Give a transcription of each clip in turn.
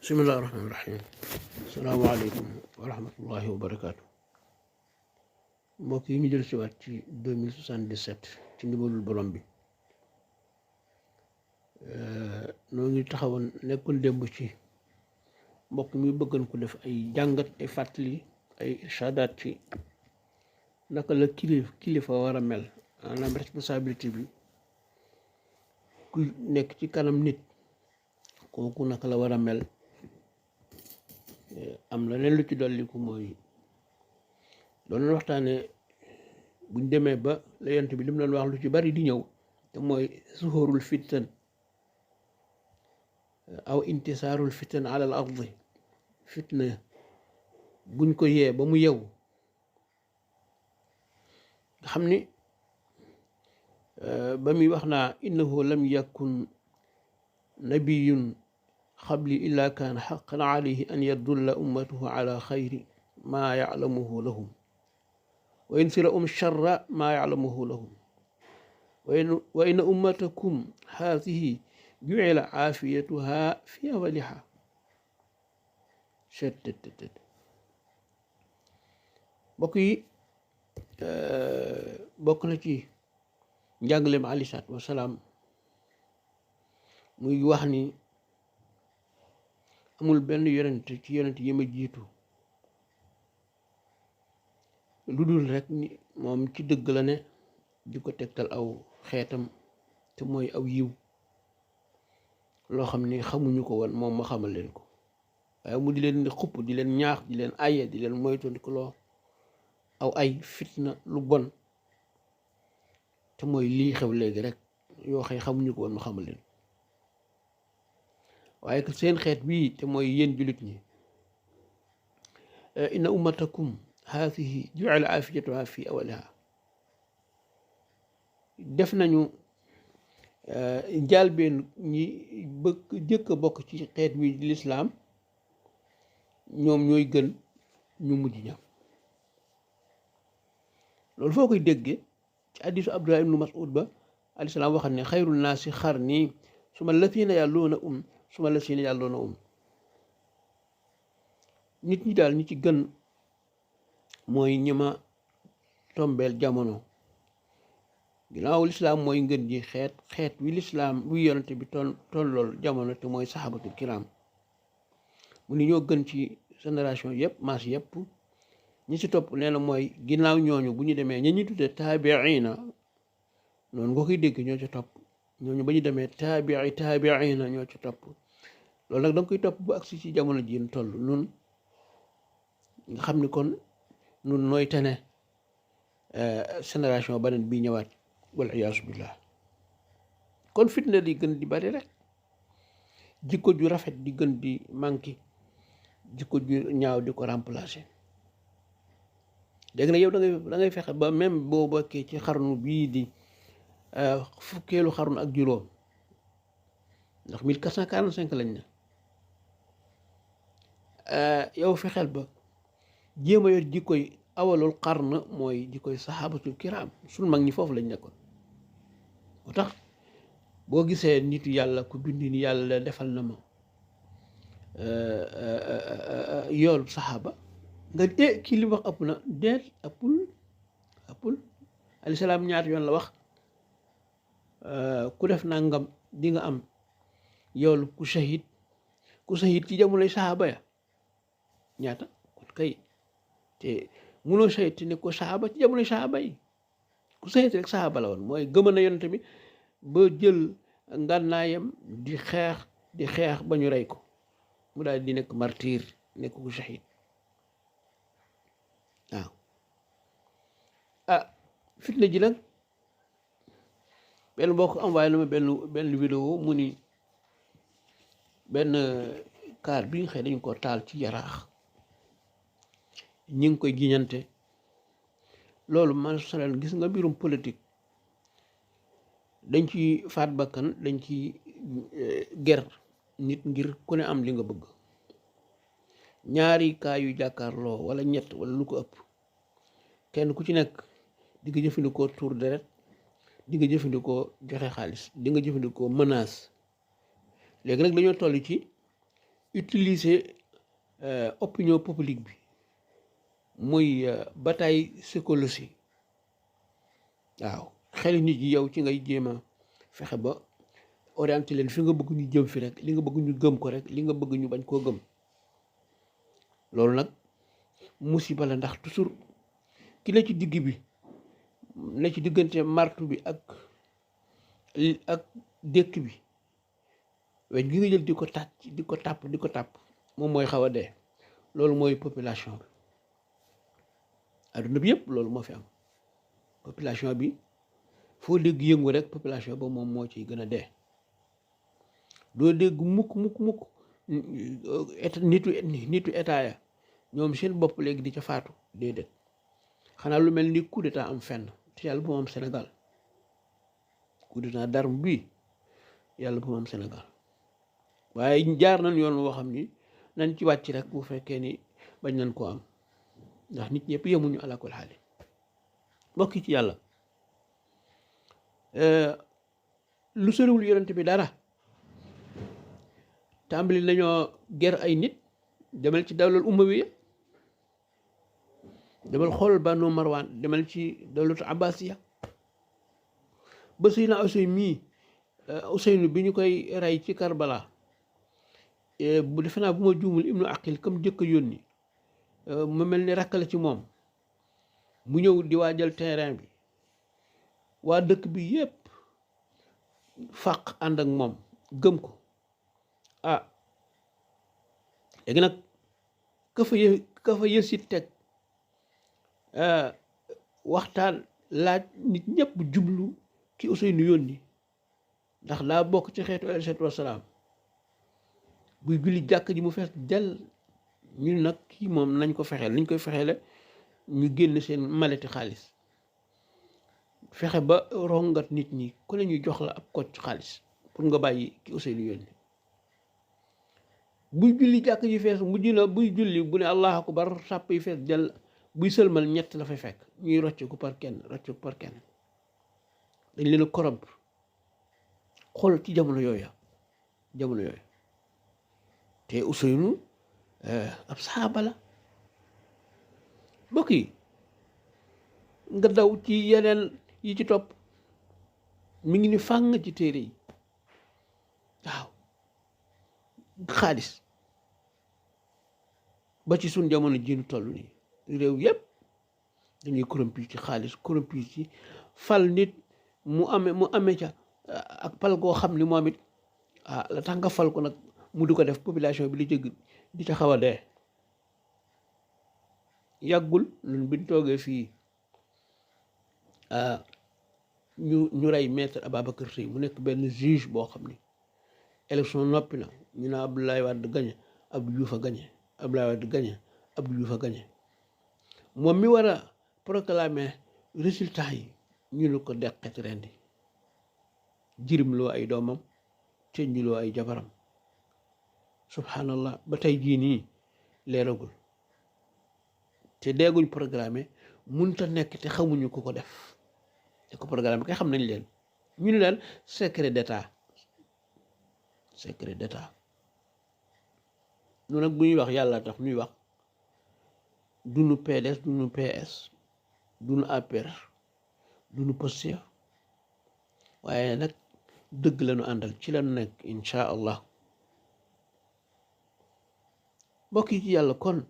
bismillahi rahmaani rahim asalaamaaleykum wa rahmatullahi wa barakaatu. Mbokk yi ñu jël si waat ci 2077 ci ndimbalul borom bi noo ngi taxawoon nekkoon démb ci mbokk mi bëggan ko def ay jàngat ay fàttali ay irshadaat ci naka la kilifa war a mel, maanaam responsabilité bi ku nekk ci kanam nit kooku naka la war a mel. am na leen lu ci dolliku mooy doon waxtaane buñ demee ba la yonent bi li mu doon wax lu ci bari di ñëw te mooy suhurul fitan aw intisaarul fitan ala al ardi, fitna buñ ko yee ba mu yew nga xam ni ba muy wax naa innahu lam yakun nabiyun xabli illa kaana xaqan alayhi an yadulla ummatahu ala xayri maa yaclamuhu lahum wa yunsira charra maa yaclamuhu lahum wa inna ummatakum haadihi jucila caafiyatuha fi awaliha. mbokk yi bokk na ci njàngaleem aleyhi salaatu wa salaam muy wax ni amul benn yonent ci yonent yi ma jiitu lu dul rek ni moom ci dëgg la ne di ko tegtal aw xeetam te mooy aw yiw loo xam ni xamuñu ko woon moom ma xamal leen ko, waaye mu di leen di xupp di leen ñaax di leen aye di leen moytandiku loo aw ay fitna lu bon te mooy lii xew léegi rek yoo xëy xamuñu ko woon ma xamal leen waaye que seen xeet bii te mooy yéen jullit ñi inna ummatakum haadihi ju'ila aafiyatuha fi awaliha, def nañu njaalbeen ñi jëkk a bokk ci xeet wi lislaam ñoom ñooy gën ñu mujj ñam. loolu foo koy déggee ci hadiisu Abdullah ibnu Mas'ud ba alayhi salaam waxam ne xayrul naasi qarni summa llaziina yalluuna suma la siini yàlloona nit ñi daal ñi ci gën mooy ñi ma tombeel jamono ginnaaw lislaam mooy ngën ji xeet wi lislaam wi yonante bi tollool jamono te mooy saxaabatul kiram mu ni ñoo gën ci génération yëpp maas yëpp. ñi ci topp nee na mooy ginnaaw ñooñu bu ñu demee ñi tuddee taabiina noonu nga koy dégg ñoo ci topp ñooñu ba ñu demee taabiina ñoo ci topp. loolu nag da nga koy topp bu agsi ci jamono ji ñu toll nun nga xam ni kon nun nooy tane génération beneen bii ñëwaat wal iyaasu billah. kon fitna di gën di bari rek, jikko ju rafet di gën di manqué, jikko ju ñaaw di ko remplacer. léegi nag yow da ngay fexe ba même boo bokkee ci xarnu bii di fukkeelu xarnu ak juróom ndax 1445 lañ ne yow fexeel ba jéem a yor jikkoy awalul xarn mooy jikkoy saxaabatul kiram suñ mag ñi foofu lañ nekkoon. moo tax boo gisee nitu yàlla ku bind ni yàlla defal na ma yoolu saxaaba nga kii li wax ëpp na deet ëppul alayhi salaam ñaata yoon la wax ku def nangam di nga am yoolu ku shahid ci jamonoy saxaaba ya ñaata kon kay te munoo shahid te ne ko saxaaba ci jamonoy saxaaba yi ku shahid rek saxaaba la woon mooy gëma na yonent bi ba jël ngànnaayam di xeex ba ñu rey ko mu daal di nekk martyr nekk ku shahid. waaw fitna ji nag benn mbokk envoyé na ma benn vidéo mu ni benn kaar bi nga xëy dañu ko taal ci Yaraax ñi ngi koy giñante. loolu masalan gis nga mbirum politique dañ ci faat bakkan, dañ ci ger nit ngir ku ne am li nga bëgg. ñaari kaa yu jàkkaarloo wala ñett wala lu ko ëpp kenn ku ci nekk di nga jëfandikoo tuur deret, di nga jëfandikoo joxe xaalis, di nga jëfandikoo menace. léegi nag dañoo toll ci utiliser opinion publique bi muy bataille psychologie waaw xel nit yi yow ci ngay jéem a fexe ba orienté leen fi nga bëgg ñu jëm fi rek li nga bëgg ñu gëm ko rek li nga bëgg ñu bañ koo gëm loolu nag musiba la ndax toujours ki la ci digg bi ne ci diggante martu bi ak dékk bi weñ gi nga jël di ko tàpp moom mooy xaw a dee loolu mooy population bi adduna bi yëpp loolu moo fi am population bi foo dégg yëngu rek population ba moom moo ciy gën a dee doo dégg mukk nitu état ya ñoom seen bopp léegi di ca faatu déedéet xanaa lu mel ni coup d'état am fenn te yàlla bu mu am Sénégal coup d'état d'arme bii yàlla bu mu am Sénégal waaye jaar nañ yoon woo xam ni nañ ci wàcc rek bu fekkee ni bañ nañ koo am ndax nit ñëpp yemuñu ala kulli xaal mbokk ci yàlla lu soriwul yonent bi dara tàmbali nañoo ger ay nit demal ci dawlal umawiya demal xool Banu Marwan demal ci dawlatu abbasiya ba Seydina Useynu bi ñu koy rey ci Karbala bu defe naa bu ma juumul ibnu aqil comme jëkk yónni mu mel ni rakk la ci moom mu ñëw di waajal terrain bi waa dëkk bi yépp fàq ànd ak moom gëm ko léegi nag ka fa yësit teg waxtaan laaj nit ñëpp jublu ki Useynu yónni ndax daa bokk ci xeetu alayhi salaatu wasalaam buy julli jàkk ji mu fees del ñu nag kii moom nañ ko fexeel nañ koy fexeele ñu génn seen maleti xaalis fexe ba rongat nit ñi ku ne ñu jox la ab kocc xaalis pour nga bàyyi ki Useynu yónni buy julli jàkk ji fees mujj na buy julli bu ne allahu akbar sàpp yi fees del buy sëlmal ñett la fay fekk ñuy rocc ko par kenn dañ leen a corrompre xool ci jamono yooyu te Useynu ab saaba la mbokk yi nga daw ci yeneen yi ci topp mi ngi ni fàng ci téere yi waaw xaalis ba ci suñ jamono ji ñu toll nii réew yépp dañuy corrompu ci xaalis corrompu ci fal nit mu amee ca ak pal goo xam ni moom it la tax nga fal ko nag mu du ko def population bi li jëgg di ca xaw a dee yàggul ñun biñ toogee fii ñu rey maître Ababacar Seye mu nekk benn juge boo xam ni élection noppi na ñu ne Abdoulaye Wade gañe Abdou Diouf a gañe Abdoulaye Wade gañe Abdou Diouf a gañe moom mi war a proclamer résultat yi ñu ne ko deqet rendi jirimloo ay doomam tëññiloo ay jabaram subhanallah ba tey jii nii leeragul te deeguñ programme munta nekk te xamuñu ku ko def te ko programme kay xam nañ leen ñu ne leen secret d'état noonu nag bu ñuy wax yàlla tax ñuy wax duñu PDS duñu PS duñu APR duñu Pastef waaye nag dëgg lañu àndal ci lañu nekk insha allah mbokk yi ci yàlla kon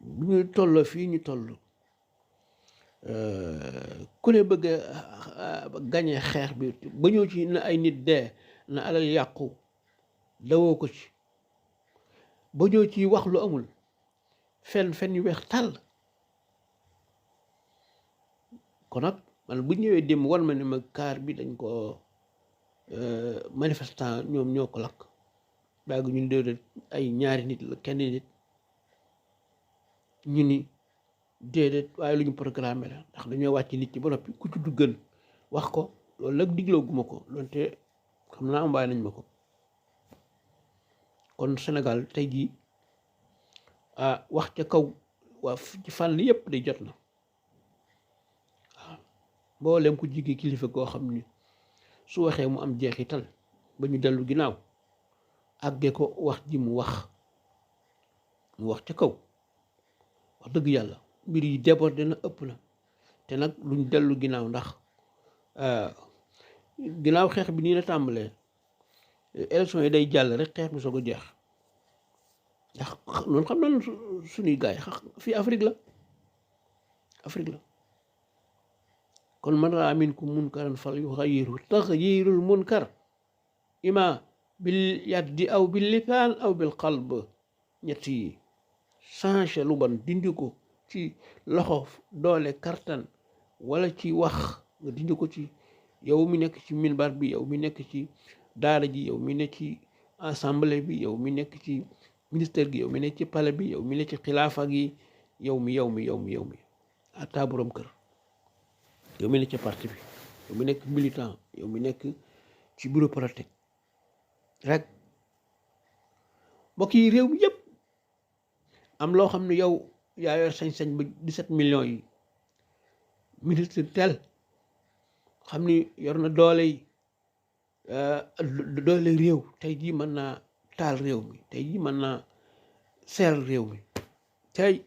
bu ñu tolloo fii ñu toll ku ne bëgg a gañe xeex bi ba ñëw ci na ay nit dee na alal yàqu dawoo ko ci ba ñëw ci wax lu amul fen yu weex tàll kon nag man bu ñëwee dem wan ma ne ma kaar bi dañ ko manifestant ñoom ñoo ko lakk daag ñu déedéet ay ñaari nit la kenn nit ñu ni déedéet waaye lu ñu programme la ndax dañoo wàcc nit ñi ba noppi ku ci duggal wax ko loolu nag digloo guma ko loonte xam naa am waaye nañ ma ko kon Sénégal tey jii wax ca kaw waa ci fànn yépp day jot na waaw mboolem ku jigee kilifa koo xam ni su waxee mu am jeexital ba ñu dellu ginnaaw àgge ko wax ji mu wax ca kaw. wax dëgg yàlla mbir yi débordé na, ëpp na, te nag luñ dellu ginnaaw, ndax ginnaaw xeex bi nii la tàmbalee, élection yi day jàll rek xeex bi soog a jeex. ndax noonu xam nañ suñuy gaay fii Afrique la kon man raa minkum munkaran fal yuxayyirhu. taxyirul munkar ima bil yaddi aw bil lisaan aw bil qalb. ñett yi changé lu bon, dindi ko ci loxo, doole, kartan, wala ci wax, nga dindi ko ci yow mi nekk ci minbar bi, yow mi nekk ci daara ji, yow mi nekk ci assemblée bi, yow mi nekk ci ministère gi, yow mi nekk ci palais bi, yow mi nekk ci xilaafa gi, yow mi ata borom kër, yow mi nekk ci parti bi, yow mi nekk militant, yow mi nekk ci bureau politique rek. mbokk yi réew mi yëpp am loo xam ne yow yaa yor sañ-sañ ba 17 millions yi, ministre tel xam ni yor na doole yi, doole réew, tey jii mën naa taal réew mi, tey jii mën naa seeral réew mi, tey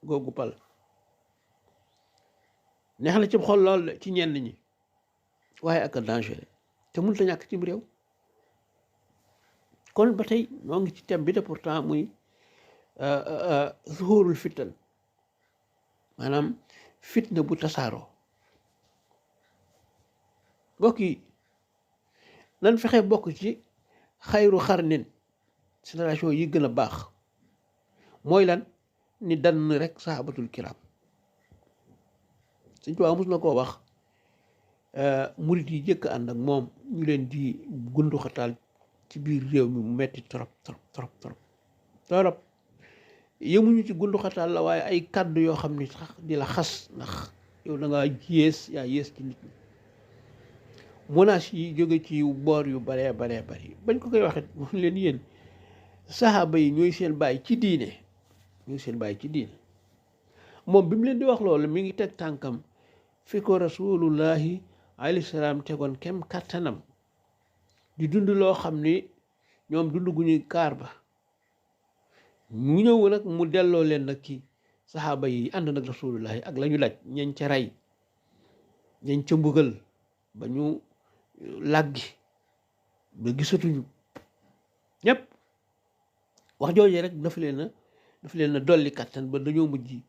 googu pal neex na ci xol lool ci ñenn ñi, waaye ak danger te mënut a ñàkk cim réew. kon ba tey ñoo ngi ci thème bi de pourtant muy zuhurul fitan, maanaam fitna bu tasaaroo. mbokk yi nan fexe bokk ci xayru xarnin, génération yi gën a baax. mooy lan? ni dann rek sahabatul kiram. Sëñ Tuubaa mus na koo wax murit yi jëkk ànd ak moom, ñu leen di gunduxataal ci biir réew mi mu metti trop. yëmuñu ci gunduxataal la, waaye ay kàddu yoo xam ni sax di la xas, ndax yow da ngaa yaa yées ci nit ñi. menaces yi jóge ci boor yu baree bari bañ ko koy waxee moom leen yéen saxaaba yi ñooy seen bàyyi ci diine, moom bi mu leen di wax loolu mi ngi teg tànkam fi ko rasulullahi alayhi salaam tegoon kem kàttanam, di dund loo xam ni ñoom dund gu ñuy kaar ba. mu ñëw nag mu delloo leen nag ci saxaaba yi ànd nag rasulullahi ak la ñu daj, ñañ ca rey, ñañ ca mbugal ba ñu làggi ba gisatuñu ñëpp. wax jooju rek dafa leen a dolli kattan ba dañoo mujj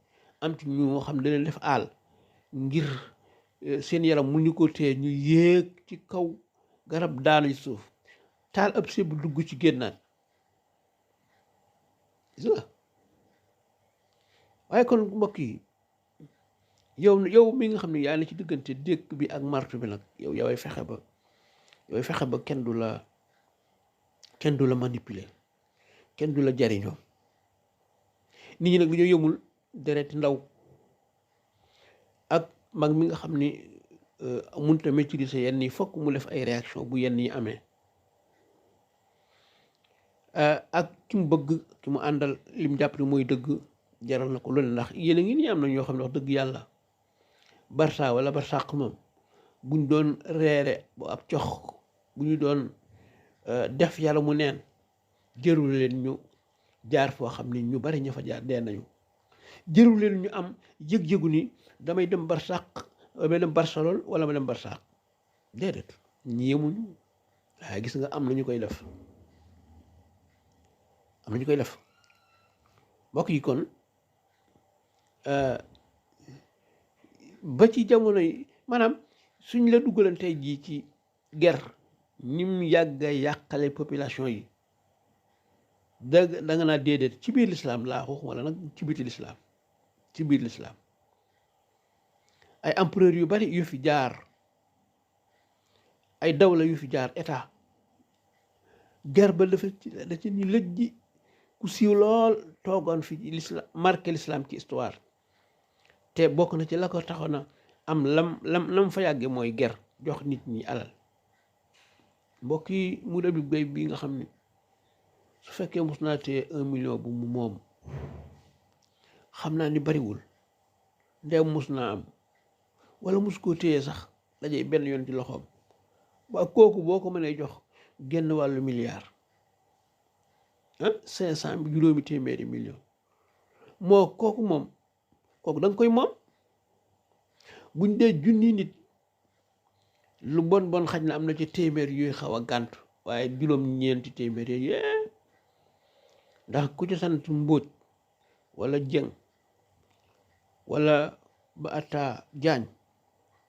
am ci ñu xam ne leen def aal ngir seen yaram mu ñu ko téye, ñu yéeg ci kaw garab daanu ci suuf, taal ab sébb dugg ci génnaat. waaye kon mbokk yi, yow mi nga xam ne yaa ngi ci diggante dékk bi ak martu bi nag, yow fexe ba kenn du la manipuler, kenn du la jariñoo. nit ñi nag dañoo yëmul deret ndaw ak mag mi nga xam ni mënut a maîtriser yenn yi, fokk mu def ay réaction bu yenn yi amee. ak ki mu bëgg, ki mu àndal, lim jàpp ni mooy dëgg, jaral na ko loolu. ndax yéen a ngi nii am na ñoo xam ne wax dëgg yàlla barsa wala barsàq moom buñ doon reere bu ab cox, bu ñu doon def yàlla mu neen, jërul leen ñu jaar foo xam ni ñu bari ña fa jaar dee nañu. jërul leen ñu am yëg-yëgu ni damay dem barsàq, damay dem barsalool wala ma dem barsàq. déedéet, ñi yemuñu. waaye gis nga am na ñu koy def, mbokk yi. kon ba ci jamono yi, maanaam suñ la duggalantee jii ci guerre, ni mu yàgg a yàqale population yi, da nga naa déedéet. ci biir lislaam laa wax, wala nag ci biti lislaam, ci biir lislaam ay empereur yu bari yu fi jaar, ay dawla yu fi jaar, état, guerre ba dafa ci ni lëj ji ku siiw lool toogoon fi l'islam, marqué l'islam ci histoire. te bokk na ci la ko taxoon na am lam fa yàgge mooy guerre, jox nit ñi alal. mbokk yi, mu dem béy bi nga xam ne su fekkee mos naa téye 1 million bu mu moom, xam naa ni bariwul, ndeem mos naa am wala mos koo téye sax dajee benn yoon ci loxoom, waa kooku boo ko mënee jox genn wàllu milliard, 500 juróomi téeméeri million moo kooku moom kooku da nga koy moom buñ dee junni nit lu bon bon xaj na am na ci téeméer yuy xaw a gàntu waaye juróom-ñeenti téeméer yee ndax ku ci sant Mbóoj wala Jeng wala ba atta Jaañ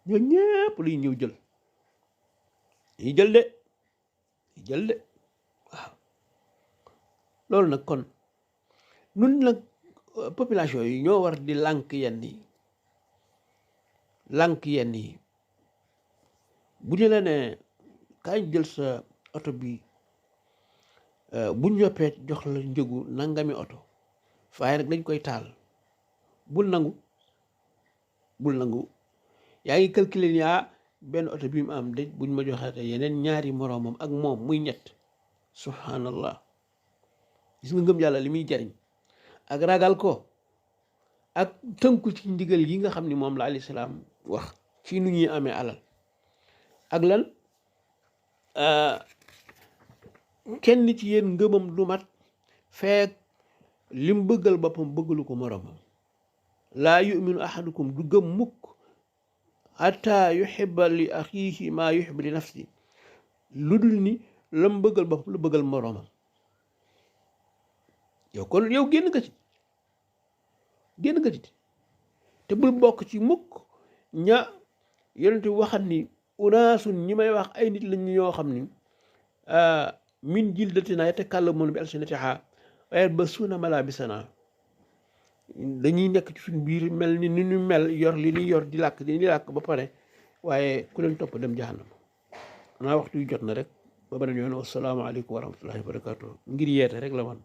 ñoo ñëpp luy ñëw jël yi jël de waaw loolu nag kon nun nag population yi ñoo war di lànk yenn yi bu ñu la ne kaay jël sa oto bi buñ yoppee jox la njëgu nangami oto waaye nag dañ koy taal bul nangu yaa ngi calculer ni benn oto bi mu am de buñ ma joxaate yeneen ñaari moroomam ak moom muy ñett subhanallah gis nga ngëm yàlla li muy jariñ ak ragal ko ak tënku ci ndigal yi nga xam ni moom la alayhi salaam wax ci nu ñuy amee alal ak lan kenn ci yéen ngëmam du mat feek lim bëggal boppam bëggalu ko moroomam laa yuminu ahadukum du gëm mukk hatta yuhibba li axiihi maa yuhibbu li nafsi lu dul ni lam bëggal boppam lu bëggal moroomam yow kon yow génn nga ci te bul bokk ci mukk ña yonent bi waxat ni unaasun ñi may wax ay nit lañ ñoo xam ni min jildatinaa yatakallamuuna bi alsinatihaa wa yalbasuuna malaabisanaa dañuy nekk ci suñ biir mel ni ñu mel yor li ñuy yor di làkk ba pare waaye ku leen topp dem jahannam waxtu yu jot na rek ba beneen yoon wassalaamu aleykum wa rahmatullahi wa barakatuh ngir yeete rek la man